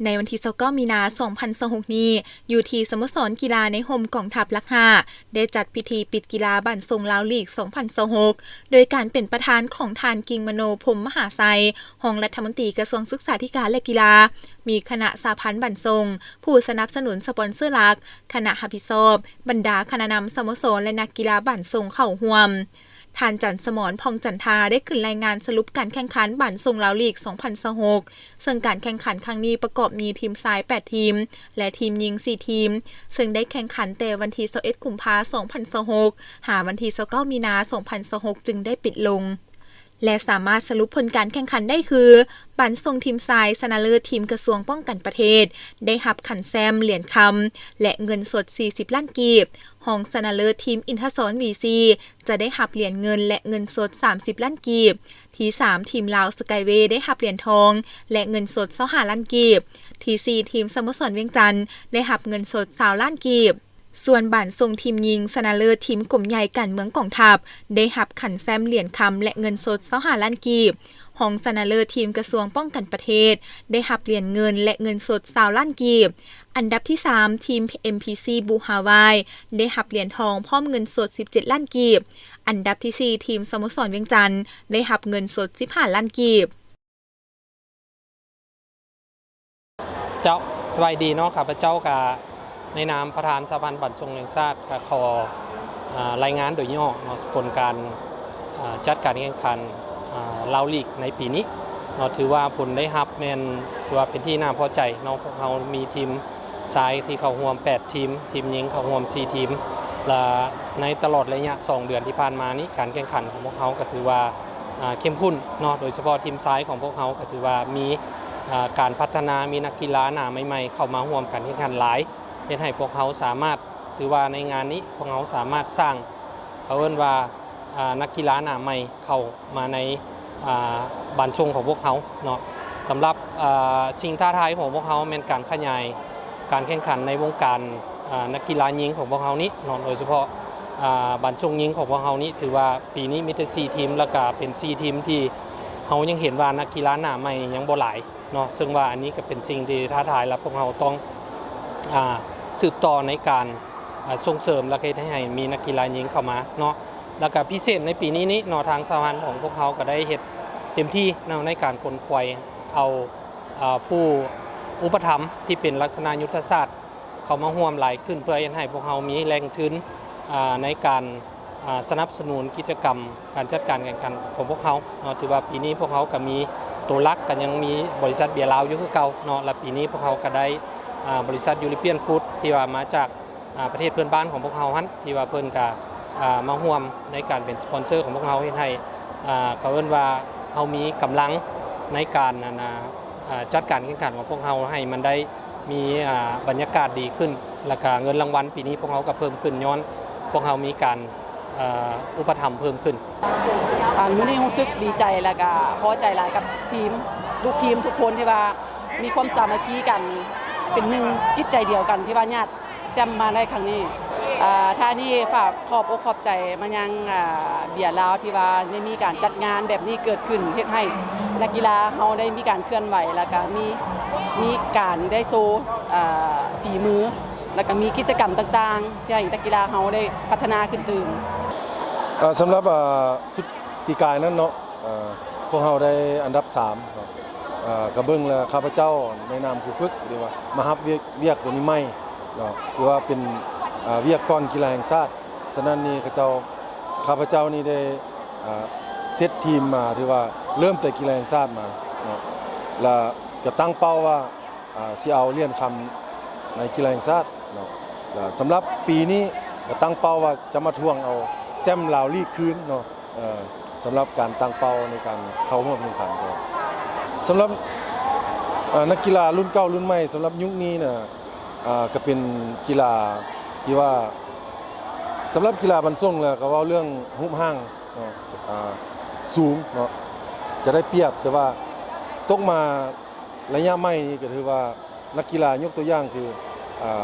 ໃນວັນທີຊາວເກົ້າ ມີນາ ສອງພັນຊາວຫົກນີ້, ຢູ່ທີ່ສະໂມສອນກິລາໃນຮົ່ມກອງທັບຫຼັກຫ້າ ໄດ້ຈັດພິທີປິດກິລາບານສົ່ງລາວລີກ ສອງພັນຊາວຫົກ ໂດຍການເປັນປະທານຂອງທ່ານ ກິ່ງມະໂນ ພົມມະຫາໄຊ, ຮອງລັດຖະມົນຕີກະຊວງສຶກສາທິການ ແລະ ກິລາ, ມີຄະນະສະຫະພັນບານສົ່ງ, ຜູ້ສະໜັບສະໜູນສະປອນເຊີຫຼັກ, ຄະນະຮັບຜິດຊອບ, ບັນດາຄະນະນຳສະໂມສອນ ແລະ ນັກກິລາບານສົ່ງເຂົ້າຮ່ວມ. ທ່ານ ຈັນສະໝອນ ຜ່ອງຈັນທາ ໄດ້ຂຶ້ນລາຍງານສະຫຼຸບການແຂ່ງຂັນບານສົ່ງລາວລີກ ສອງພັນຊາວຫົກ ເຊິ່ງການແຂ່ງຂັນຄັ້ງນີ້ປະກອບມີທີມຊາຍແປດທີມ ແລະ ທີມຍິງສີ່ທີມ, ເຊິ່ງໄດ້ແຂ່ງຂັນແຕ່ວັນທີຊາວເອັດ ກຸມພາ ສອງພັນຊາວຫົກ ຫາວັນທີຊາວເກົ້າ ມີນາ ສອງພັນຊາວຫົກ ຈຶ່ງໄດ້ປິດລົງ ແລະ ສາມາດສະຫຼຸບຜົນການແຂ່ງຂັນໄດ້ຄື ບານສົ່ງທີມຊາຍຊະນະເລີດທີມກະຊວງປ້ອງກັນປະເທດ ໄດ້ຮັບຂັນແຊ້ມ, ຫຼຽນຄຳ ແລະ ເງິນສົດສີ່ສິບລ້ານກີບ, ຮອງຊະນະເລີດທີມອິນທະສອນ ວີຊີ ຈະໄດ້ຮັບຫຼຽນເງິນ ແລະ ເງິນສົດສາມສິບລ້ານກີບ, ທີສາມ ທີມລາວສະກາຍເວ ໄດ້ຮັບຫຼຽນທອງ ແລະ ເງິນສົດຊາວຫ້າລ້ານກີບ, ທີສີ່ ທີມສະໂມສອນວຽງຈັນ ໄດ້ຮັບເງິນສົດຊາວລ້ານກີບ. ສ່ວນບານສົ່ງທີມຍິງຊະນະເລີດທີມກົມໃຫຍ່ການເມືອງກອງທັບ ໄດ້ຮັບຂັນແຊ້ມ, ຫຼຽນຄຳ ແລະ ເງິນສົດຊາວຫ້າລ້ານກີບ, ຮອງຊະນະເລີດທີມກະຊວງປ້ອງກັນປະເທດ ໄດ້ຮັບຫຼຽນເງິນ ແລະ ເງິນສົດຊາວລ້ານກີບ. ອັນດັບທີສາມ ທີມ ເອັມພີຊີ ບູຮາວາຍ ໄດ້ຮັບຫຼຽນທອງພ້ອມເງິນສົດສິບເຈັດລ້ານກີບ. ອັນດັບທີສີ່ ທີມສະໂມສອນວຽງຈັນ ໄດ້ຮັບເງິນສົດສິບຫ້າລ້ານກີບ. ເຈົ້າ, ສະບາຍດີເນາະ, ຂ້າພະເຈົ້າກະໃນນາມປະທານສະຫະພັນບານສົ່ງແຫ່ງຊາດ ກະຂໍ ອາ ລາຍງານໂດຍຫຍໍ້ເນາະ ຜົນການ ອາ ຈັດການແຂ່ງຂັນ ອາ ລາວລີກໃນປີນີ້ເນາະ. ຖືວ່າຜົນໄດ້ຮັບແມ່ນ ຖືວ່າເປັນທີ່ໜ້າພໍໃຈເນາະ. ພວກເຮົາມີທີມຊາຍທີ່ເຂົ້າຮ່ວມແປດທີມ, ທີມຍິງເຂົ້າຮ່ວມສີ່ທີມ ແລະ ໃນຕະຫຼອດໄລຍະສອງເດືອນທີ່ຜ່ານມານີ້ ການແຂ່ງຂັນຂອງພວກເຮົາກະຖືວ່າ ອາ ເຂັ້ມຂຸ້ນເນາະ, ໂດຍສະເພາະທີມຊາຍຂອງພວກເຮົາກະຖືວ່າມີ ອາ ການພັດທະນາ, ມີນັກກິລາໜ້າໃໝ່ໆເຂົ້າມາຮ່ວມການແຂ່ງຂັນຫຼາຍ, ເຮັດໃຫ້ພວກເຮົາສາມາດ ຖືວ່າໃນງານນີ້ພວກເຮົາສາມາດສ້າງ ເຂົາເອີ້ນວ່າ ອາ ນັກກິລາໜ້າໃໝ່ເຂົ້າມາໃນ ອາ ບານສົ່ງຂອງພວກເຮົາເນາະ. ສຳລັບ ອາ ສິ່ງທ້າທາຍຂອງພວກເຮົາແມ່ນການຂະຫຍາຍການແຂ່ງຂັນໃນວົງການ ອາ ນັກກິລາຍິງຂອງພວກເຮົານີ້ເນາະ, ໂດຍສະເພາະ ອາ ບານສົ່ງຍິງຂອງພວກເຮົານີ້ ຖືວ່າປີນີ້ມີແຕ່ສີ່ທີມ ແລ້ວກະເປັນສີ່ທີມທີ່ເຮົາຍັງເຫັນວ່ານັກກິລາໜ້າໃໝ່ຍັງບໍ່ຫຼາຍເນາະ, ເຊິ່ງວ່າອັນນີ້ກະເປັນສິ່ງທີ່ທ້າທາຍ ແລະ ພວກເຮົາຕ້ອງ ອາ ສືບຕໍ່ໃນການ ອາ ສົ່ງເສີມ ແລ້ວກະເຮັດໃຫ້ ໃຫ້ມີນັກກິລາຍິງເຂົ້າມາເນາະ. ແລ້ວກະພິເສດໃນປີນີ້ນີ້ເນາະ ທາງສະຫະພັນຂອງພວກເຮົາກະໄດ້ເຮັດເຕັມທີ່ເນາະ ໃນການຂົນຂວາຍເອົາ ອາ ຜູ້ອຸປະຖຳທີ່ເປັນລັກສະນະຍຸດທະສາດ ເຂົ້າມາຮ່ວມຫຼາຍຂຶ້ນ ເພື່ອເຮັດໃຫ້ພວກເຮົາມີແຫຼ່ງທຶນ ອາ ໃນການ ອາ ສະໜັບສະໜູນກິດຈະກຳການຈັດການແຂ່ງຂັນຂອງພວກເຮົາເນາະ. ຖືວ່າປີນີ້ພວກເຮົາກະມີໂຕຫຼັກ ກະຍັງມີບໍລິສັດເບຍລາວຢູ່ຄືເກົ່າເນາະ, ແລະ ປີນີ້ພວກເຮົາກະໄດ້ ອາ ບໍລິສັດຢູໂຣປຽນຟູດ ທີ່ວ່າມາຈາກ ອາ ປະເທດເພື່ອນບ້ານຂອງພວກເຮົາຫັ້ນ ທີ່ວ່າເພິ່ນກະ ອາ ມາຮ່ວມໃນການເປັນສະປອນເຊີຂອງພວກເຮົາ ເຮັດໃຫ້ ອາ ເຂົາເອີ້ນວ່າເຮົາມີກຳລັງໃນການ ອັນນາ ອາ ຈັດການແຂ່ງຂັນຂອງພວກເຮົາໃຫ້ມັນໄດ້ມີ ອາ ບັນຍາກາດດີຂຶ້ນ ແລ້ວກະເງິນລາງວັນປີນີ້ພວກເຮົາກະເພີ່ມຂຶ້ນ ຍ້ອນພວກເຮົາມີການ ອາ ອຸປະຖຳເພີ່ມຂຶ້ນ. ອັນ ມື້ນີ້ຮູ້ສຶກດີໃຈ ແລ້ວກະພໍໃຈຫຼາຍກັບທີມ ລູກທີມທຸກຄົນທີ່ວ່າມີຄວາມສາມັກຄີກັນ ເປັນໜຶ່ງຈິດໃຈດຽວກັນ ທີ່ວ່າຍາດ ແຊ້ມມາໃນຄັ້ງນີ້. ອາ ທ້າຍນີ້ຝາກຂອບອົກຂອບໃຈມາຍັງ ອາ ເບຍລາວ ທີ່ວ່າໄດ້ມີການຈັດງານແບບນີ້ເກີດຂຶ້ນ ເຮັດໃຫ້ນັກກິລາເຮົາໄດ້ມີການເຄື່ອນໄຫວ ແລ້ວກະມີ ມີການໄດ້ໂຊ ອາ ຝີມື ແລ້ວກະມີກິດຈະກຳຕ່າງໆ ທີ່ໃຫ້ນັກກິລາເຮົາໄດ້ພັດທະນາຂຶ້ນຕື່ມ. ເອີ ສຳລັບ ເອີ ຊຸດປີກາຍນັ້ນເນາະ ເອີ ພວກເຮົາໄດ້ອັນດັບສາມເນາະ. ເອີ ກະເບິ່ງແລ້ວ ຂ້າພະເຈົ້າໃນນາມຄູຝຶກ ຫຼືວ່າມາຮັບວຽກ ວຽກໂຕນີ້ໃໝ່ເນາະ ຖືວ່າເປັນ ເອີ ວຽກກ່ອນກິລາແຫ່ງຊາດ. ສະນັ້ນນີ້ ເຂົາເຈົ້າ ຂ້າພະເຈົ້ານີ້ໄດ້ ເອີ ເຊັດທີມມາ ຖືວ່າເລີ່ມແຕ່ກິລາແຫ່ງຊາດມາເນາະ ແລ້ວກະຕັ້ງເປົ້າວ່າ ອາ ຊິເອົາຫຼຽນຄຳໃນກິລາແຫ່ງຊາດເນາະ. ແລ້ວສຳລັບປີນີ້ກະຕັ້ງເປົ້າວ່າຈະມາທວງເອົາແຊ້ມລາວລີກຄືນເນາະ. ເອີ ສຳລັບການຕັ້ງເປົ້າໃນການເຂົ້າຮ່ວມແຂ່ງຂັນ ສຳລັບ ເອີ ນັກກິລາລຸ້ນເກົ່າລຸ້ນໃໝ່ ສຳລັບຍຸກນີ້ນະ ອາ ກະເປັນກິລາທີ່ວ່າ ສຳລັບກິລາບານສົ່ງແລ້ວກະເວົ້າເລື່ອງຮູບຮ່າງເນາະ ອາ ສູງເນາະ ຈະໄດ້ປຽບ ແຕ່ວ່າຕົກມາ ໄລຍະໃໝ່ນີ້ກະຖືວ່ານັກກິລາ ຍົກຕົວຢ່າງຄື ອ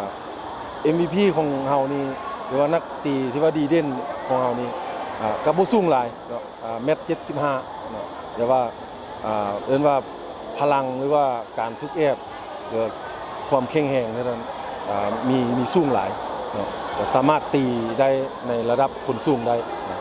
າ ເອັມວີພີຂອງເຮົານີ້ ຫຼືວ່ານັກຕີທີ່ວ່າດີເດັ່ນຂອງເຮົານີ້ ອາ ກະບໍ່ສູງຫຼາຍເນາະ ອາ ແມັດເຈັດສິບຫ້າເນາະ ແຕ່ວ່າ ອາ ເອີ້ນວ່າພະລັງ ຫຼືວ່າການຝຶກແອບ ຫຼືວ່າຄວາມແຂງແຮງໃນດ້ານ ອ່າ ມີ ມີສູງຫຼາຍເນາະ ກໍສາມາດຕີໄດ້ໃນລະດັບຄົນສູງໄດ້ເນາະ.